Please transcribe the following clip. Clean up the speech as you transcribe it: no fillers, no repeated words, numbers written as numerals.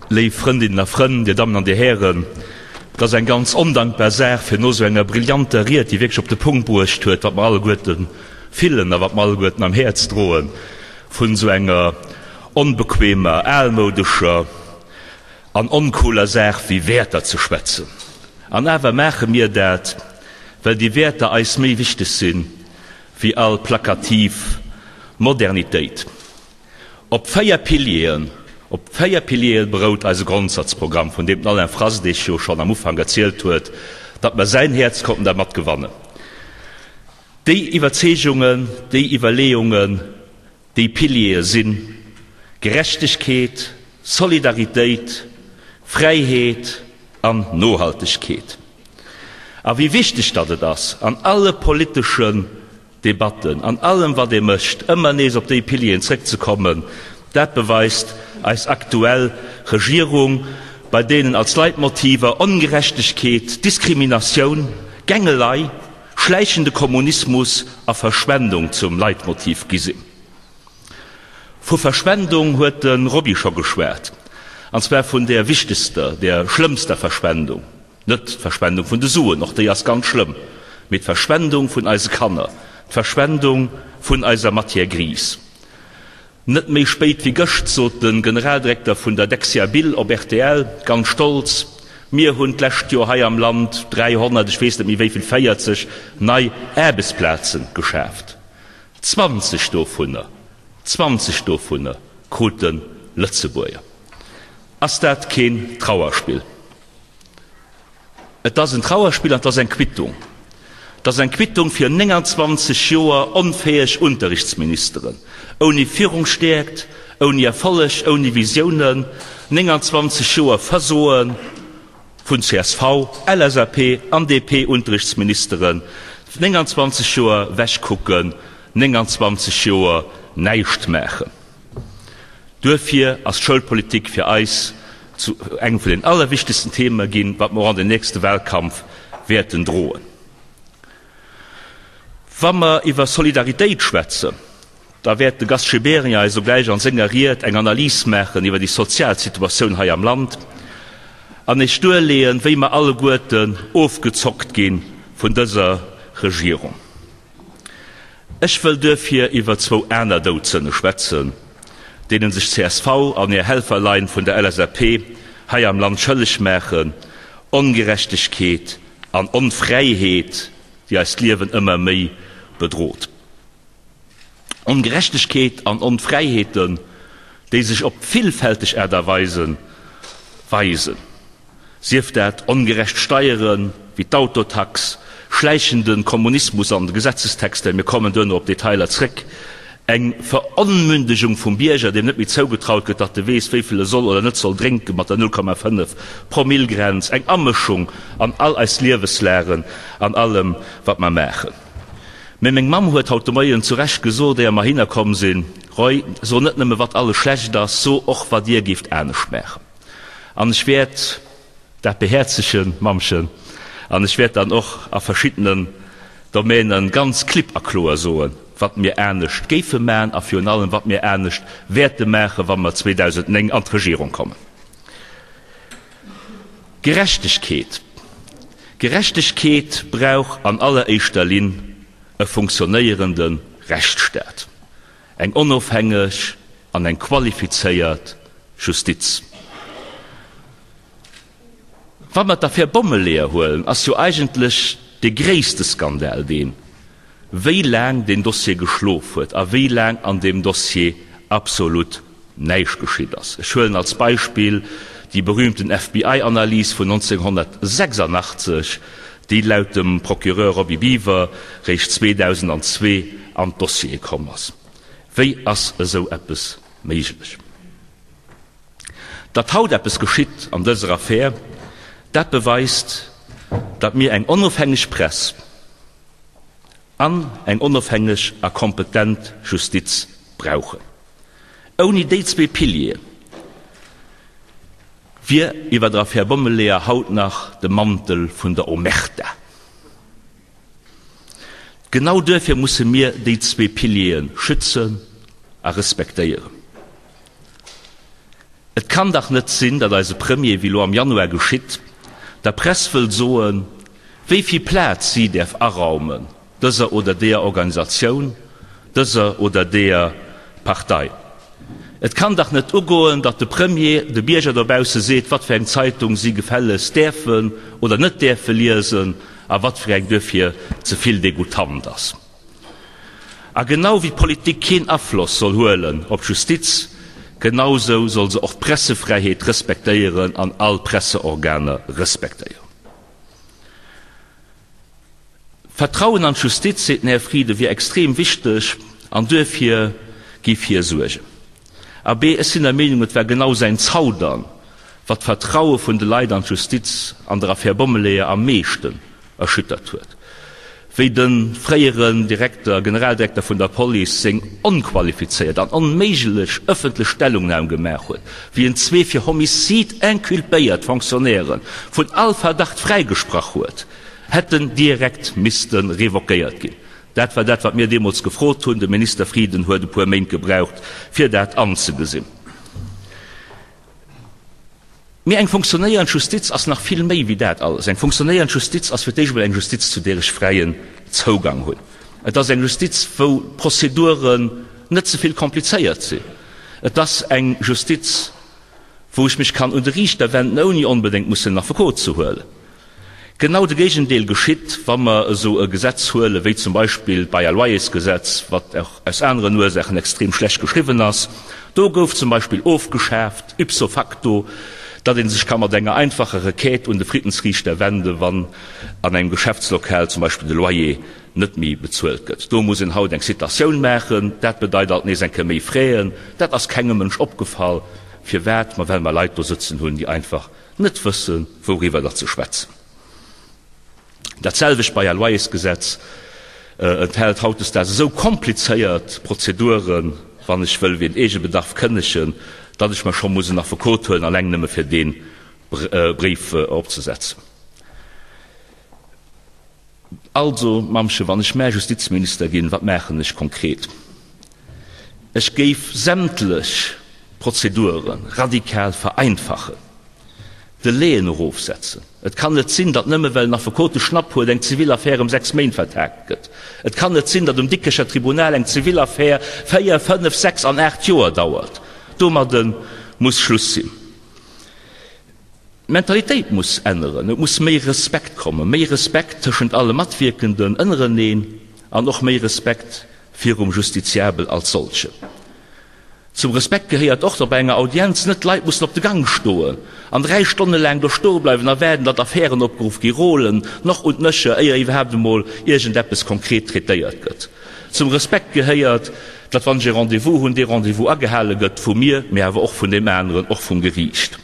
Léif Frëndinnen a Frënn, Dir Dammen an Dir Hären, et ass eng ganz ondankbar Saach, fir no esou enger brillanter Ried, déi wierklech op de Punkt bruecht huet, wat mer alleguerte fillen a wat mer alleguerten am Häerz droen, vun esou enger onbequemer, almoudescher an oncooler Saach wéi Wäerter ze schwätzen. An awer maache mir dat, well déi Wäerter eis méi wichteg sinn wéi all plakativ Modernitéit. Op 4 Pilieren, op 4 Piliere berout eise Grondsatzprogramm, vun deem den Alain Frast Iech jo schonn am Ufank erzielt huet, datt mer säin Häerz konnten dermat gewannen. Déi Iwwerzeegungen, déi Iwwerleeungen, déi Piliere sinn, Gerechtegkeet, Solidaritéit, Fräiheet an Nohaltegkeet. A wéi wichteg datt et ass, an alle politeschen Debatten, an allem wat ee mécht, ëmmer nees op déi Pilieren zréckzekommen, dat beweist eis aktuell Regierung, bei deenen als Leitmotiver Ongerechtegkeet, Diskriminatioun, Gängelei, schläichende Kommunismus a Verschwendung zum Leitmotiv gi sinn. Vu Verschwendung huet de Roby scho geschwat, an zwar vun där wichtegster, där schlëmmster Verschwendung, Net d'Verschwendung vun de Suen, och déi ass ganz schlëmm, mee d'Verschwendung vun eise Kanner, d'Verschwendung vun eiser Matière grise. Net méi spéit wéi gëscht sot de Generaldirekter vun der Dexia Bill op rtl ganz stolz, Mir hunn d'lescht Joer hei am Land 300, ech weess net méi wéi vill, 40 nei Aarbechtsplaze geschaaft. 20 dovunner, 20 dovunner krute Lëtzebuerger. Ass dat keen Trauerspill? Et ass en Trauerspill an et ass eng Quittung. Et ass eng Quittung fir 29 Joer onfäeg Unterrichtsministeren, ouni Führungsstäerkt, ouni Erfolleg, ouni Visiounen, 29 Joer Versoe vun csv, LSAP an DP-Unterrichtsministeren, 29 Joer wechkucken, 29 Joer näischt maachen. Duerfir ass d'Schoulpolitik fir eis zu engem vun den allerwichtegsten Theme ginn, wat mer och an den nächste Wahlkampf wäerten droen. Wa mer iwwer Solidaritéit schwätzen, da wäert de Gast Gibéryen eis sogläich an senger Ried eng Analys maachen iwwer déi sozial Situatioun hei am Land an eis duerleeën, wéi mer alleguerten ofgezockt gi vun dëser Regierung. Ech wëll duerfir iwwer zwou aner Doudsënne schwätzen, deenen sech csv an hir Helferlein vun der LSAP hei am Land schëlleg maachen, Ongerechtegkeet an Onfräiheet, déi eist Liewen ëmmer méi bedrot. Ongerechtegkeet an Onfräiheeten, déi sech op villfälteg Aart a Weise weisen. Sief dat ongerecht Steiere wéi d'Autotax, schläichende Kommunismus an de Gesetzestexter, mir kommen duerno op Detailer zréck, eng Veronmündegung vum Bierger, deem net méi zougetraut gëtt, datt e weess, wéi vill e soll oder net soll drénken, mat der 0,5 Promille-Grenz, eng Amëschung an all eis Lieweslagen, an allem, wat mer maachen. Mä meng Mamm huet haut de Moien zu Recht gesot, éier mer heihinner komm sinn, Roy, so net nëmme wat alles schlecht ass, so och, wat Dir géift anescht maachen. An ech wäert dat behäerzegen, Mammchen, an ech wäert dann och a verschiddenen Domänen ganz klipp a kloer soen, wat mir anescht géife maachen a virun allem, wat mir anescht wäerte maachen, wa mer 2009 an d'Regierung kommen. Gerechtegkeet. Gerechtegkeet brauch an alleréischter Linn e funktionéierende Rechtsstaat, eng onofhängeg an eng qualifizéiert Justiz. Wa mer d'Affär Bommeleeër huelen, ass jo eigentlech dee gréisste Skandal deen, wéi laang deen Dossier geschlof huet a wéi laang an deem Dossier absolut näischt geschitt ass. Ech huelen als Beispill déi berühmten FBI-Analys vun 1986, déi laut dem Procureur Roby Biwer réischt 2002 an d'Dossiere komm ass. Wéi ass esou eppes méiglech. Datt haut eppes geschitt an dëser Affär, dat beweist, datt mir eng onofhängeg Press an eng onofhängeg a kompetent Justiz brauchen. Ouni déi zwee Piliere wier iwwer der Affär Bommeleeër haut nach de Mantel vun der Omerta. Genau duerfir musse mir déi zwee Piliere schützen a respektéieren. Et kann dach net sinn, datt eise Premier, wéi elo am Januar geschitt, der Press wëll soen, wéi vill Plaz si däerf araumen, dëser oder deeër Organisatioun, dëser oder deeër Partei. Et kann dach net ugoen, datt de Premier de Bierger dobausse seet, wat fir eng Zeitung si gefällegst däerfen oder net däerfe liesen a wat fir eng duerfir ze vill degoutant ass. A genau wéi d'Politik keen Afloss soll huelen op d'Justiz, genau sou soll se och d'Pressefräiheet respektéieren an all Presseorganer respektéieren. D'Vertrauen an d'Justiz, seet den Här Frieden, wier extrem wichteg an duerfir géif hie suergen. Abee, ech sinn der Meenung, et war genau säin Zaudern, wat d'Vertraue vun de Leit an d'Justiz an der Affär Bommeleeër am meeschten erschüttert huet, wéi de fréieren Direkter, Generaldirekter vun der Police seng onqualifizéiert an onméiglech ëffentlech Stellungnam gemaach huet, wéi en zwee fir Homicide inculpéiert Fonctionnairen vun all Verdacht fräigesprach huet, hätten direkt misste revoquéiert ginn. Dat war dat, wat mir deemools gefrot hunn. De Minister Frieden huet e puer Méint gebraucht, fir dat anzegesinn. Mee eng funktionéierend Justiz ass nach vill méi wéi dat alles. Eng funktionéierend Justiz ass fir d'éischt emol eng Justiz, zu där ech fräien Zougang hunn. Et ass eng Justiz, wou d'Prozeduren net ze vill komplizéiert sinn. Et ass eng Justiz, wou ech mech kann un de Riichter wenden, ouni onbedéngt mussen en Affekot ze huelen. Genau de Géigendeel geschitt, wa mer esou e Gesetz huelen, wéi zum Beispill d'Bail à loyers-Gesetz, wat och aus aneren Ursachen extrem schlecht geschriwwen ass. Do gouf zum Beispill ofgeschaaft, ipso facto, datt ee sech ka mat enger einfacher Requête un de Friddensriichter wenden, wann an engem Geschäftslokal zum Beispill de Loyer net méi bezuelt gëtt. Do muss een haut eng Citatioun maachen. Dat bedeit alt nees eng Kéier méi Fräen. Dat ass kengem Mënsch opgefall. Firwat? Ma well mer Leit do sëtzen hunn, déi einfach net wëssen, wouriwwer datt se schwätzen. Dat selwecht bei Loyersgesetz enthält hautdesdaags esou komplizéiert Prozeduren, wann ech wëll wéint Eegebedarf kënnegen, datt ech mer scho muss en Affekot huelen, alleng nëmme fir dee Bréif opzesetzen. Also, Mammchen, wann ech mä Justizminister ginn, wat maachen ech konkret? Ech géif sämtlech Prozedure radikal vereinfachen, Delaien erofsetzen. Et kann net sinn, datt nëmme well en Affekot de Schnapp huet, eng zivil Affär ëm 6 Méint vertaagt gëtt. Et kann net sinn, datt um Dikrecher Tribunal eng zivil Affär 4, 5, 6 an 8 Joer dauert. Domadde muss Schluss sinn. D'Mentalitéit muss änneren, et muss méi Respekt kommen, méi Respekt tëschent alle Matwierkenden ënnereneen an och méi Respekt virum Justiziabel als solchen. Zum Respekt gehéiert och, datt bei enger Audienz net d'Leit mussen op de Gang stoen an 3 Stonne laang do stoe bleiwen a waarden, datt Affären opgeruff gi, Rôlen noch und nöcher, éier iwwerhaapt emol iergendeppes konkret traitéiert gëtt. Zum Respekt gehéiert, datt wann ech e Rendez-vous hunn, dee Rendez-vous agehale gëtt, vu mir, mee awer och vun deem aneren, och vum Geriicht.